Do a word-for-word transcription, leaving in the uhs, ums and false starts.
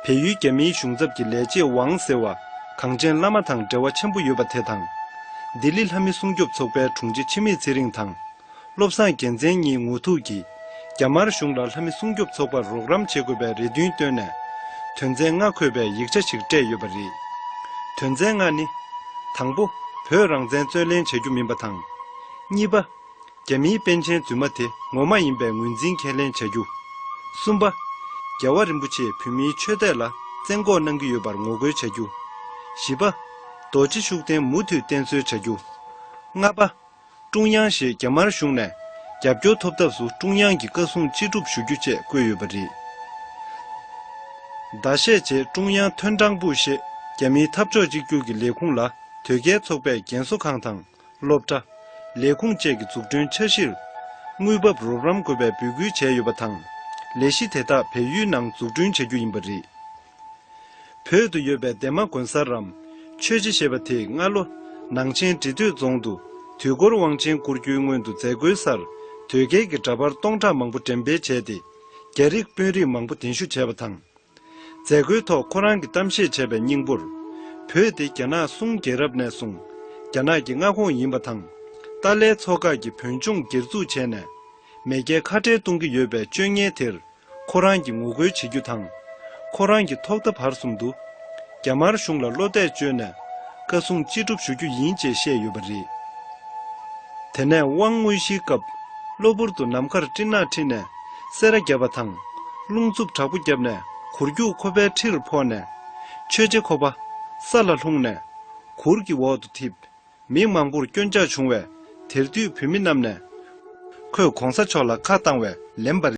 བལ་ཡུལ་རྒྱ་མིའི་གཞུང་ཚབ་ཀྱི་ལས་བྱེད་ཝང་ཟེར་བ་གངས་ཅན་བླ་མ་དང་འབྲེལ་བ་ཆེན་པོ་ཡོད་པ་དེ་དང་། ལྡི་ལི་ལྷ་མི་སྲུང་སྐྱོབ་ཚོགས་པའི་དྲུང་ཆེ་འཆི་མེད་ཚེ་རིང་དང་། བློ་བཟང་རྒྱལ་མཚན་གཉིས་ངོ་ཐུག་གིས་རྒྱ་དམར་གཞུང་ལ་ལྷ་མི་སྲུང་སྐྱོབ་ཚོགས་པར་རོགས་རམ་བྱེད་དགོས་པའི་རེ་འདུན་བཏོན་ནས། དོན་ཚན་ལྔ་འཁོད་པའི་ཡིག་ཆ་ཞིག་སྤྲད་ཡོད་པ་རེད། དོན་ཚན་ལྔ་ནི། དང་པོ། བོད་རང་བཙན་རྩོད་ལེན་བྱ་རྒྱུ་མིན་པ་དང་། གཉིས་པ། རྒྱ་མིའི་པཎ་ཆེན་རྫུན་མ་དེ་ངོ་མ་ཡིན་པའི་ངོས་འཛིན་ཁས་ལེན་བྱ་རྒྱུ། གསུམ་པ། རྒྱལ་བ་རིན་པོ་ཆེས་བོད་མིའི་ཆོས་དད་ལ་བཙན་འགོག་གནང་གི་ཡོད་པར་ངོ་རྒོལ་བྱ་རྒྱུ། བཞི་པ། རྡོ་རྗེ་ཤུགས་ལྡན་མུ་མཐུད་བསྟེན་གསོལ་བྱ་རྒྱུ། ལྔ་པ། ཀྲུང་དབྱང་ཞེས་རྒྱ་དམར་གཞུང་ནས་རྒྱབ་སྐྱོར་ཐོབ་ཐབས་སུ་ཀྲུང་དབྱང་གི་བཀའ་གསུང་ཅི་སྒྲུབ་ཞུ་རྒྱུ་བཅས་བཀོད་ཡོད་པ་རེད། ཟླ་ཤས་རྗེས་ཀྲུང་དབྱང་ཐོན་ཀྲང་པུའུ་ཞེས་རྒྱ་མིའི་འཐབ་ཕྱོགས་གཅིག་གྱུར་གྱི་ལས་ཁུངས་ལ་དོལ་རྒྱལ་ཚོགས་པས་རྒན་གསོ་ཁང་དང་སློབ་གྲྭ། ལས་ཁུངས་བཅས་ཀྱི་འཛུགས་སྐྲུན་འཆར་གཞིར་དངུལ་འབབ་རོགས་རམ་དགོས་པའི་འབོད་སྐུལ་བྱས་ཡོད་པ་དང་། ལས་གཞི་དེ་དག་བལ་ཡུལ་ནང་འཛུགས་སྐྲུན་བྱ་རྒྱུ་ཡིན་པ་རེད། བོད་དུ་ཡོད་པའི་འདན་མ་དགོན་གསར་རམ། ཆོས་རྗེ་ཞེས་པ་དེས་སྔ་ལོ། ནང་ཆེན་འབྲི་སྟོད་རྫོང་དུ་དུས་འཁོར་དབང་ཆེན་བསྐུར་རྒྱུའི་སྔོན་དུ་མཛད་སྒོའི་སར། དོལ་རྒྱལ་གྱི་འདྲ་པར་སྟོང་ཕྲག་མང་པོ་འགྲེམས་སྤེལ་བྱས་ཏེ། རྒྱ་རིགས་དཔོན་རིགས་མང་པོ་གདན་ཞུ་བྱས་པ་དང་། མཛད་སྒོའི་ཐོག་ཁོ་རང་གིས་གཏམ་བཤད་བྱས་པའི་སྙིང་པོར། བོད་དེ་རྒྱ་ནག་སུང་རྒྱལ་རབས་ནས་བཟུང་རྒྱ་ནག་གི་མངའ་ཁོངས་ཡིན་པ་དང་། ཏཱ་ལའི་ཚོགས་ཁག་གིས་བོད་ལྗོངས་སྒེར་འཛུགས་བྱས་ནས། མེས་རྒྱལ་ཁ་བྲལ་གཏོང་གི་ཡོད་པའི་སྤྱོད་ངན་དེར། ཁོ་རང་གིས་ངོ་རྒོལ་བྱེད་རྒྱུ་དང་། ཁོ་རང་གི་ཐོག་མཐའ་བར་གསུམ་དུ། རྒྱ་དམར་གཞུང་ལ་བློ་གཏད་བཅོལ་ནས། བཀའ་གསུང་ཅི་སྒྲུབ་ཞུ་རྒྱུ་ཡིན་ཅེས་བཤད་ཡོད་པ་རེད། དེ་ནས་དབང་དངོས་གཞིའི་སྐབས། གློ་བུར་དུ་ནམ་མཁར་སྤྲིན་ནག་འཁྲིགས་ནས། སེར་བ་བརྒྱབ་པ་དང་། རླུང་འཚུབ་དྲག་པོ་བརྒྱབ་ནས། གུར་རྒྱུག་ཁོ་པའི་ཁྲིར་ཕོག་ནས། ཆོས་རྗེ་ཁོ་པ། ས་ལ་ལྷུང་ནས། གུར་གྱི་འོག་ཏུ་འཐིབས། མི་མང་པོར་སྐྱོན་ཆག་བྱུང་བས། དེར་འདུས་བོད་མི་རྣམས་ནས། ཁོས་གོང་ས་མཆོག་ལ་ཁ་བཏང་བས་ལན་པ་རེད།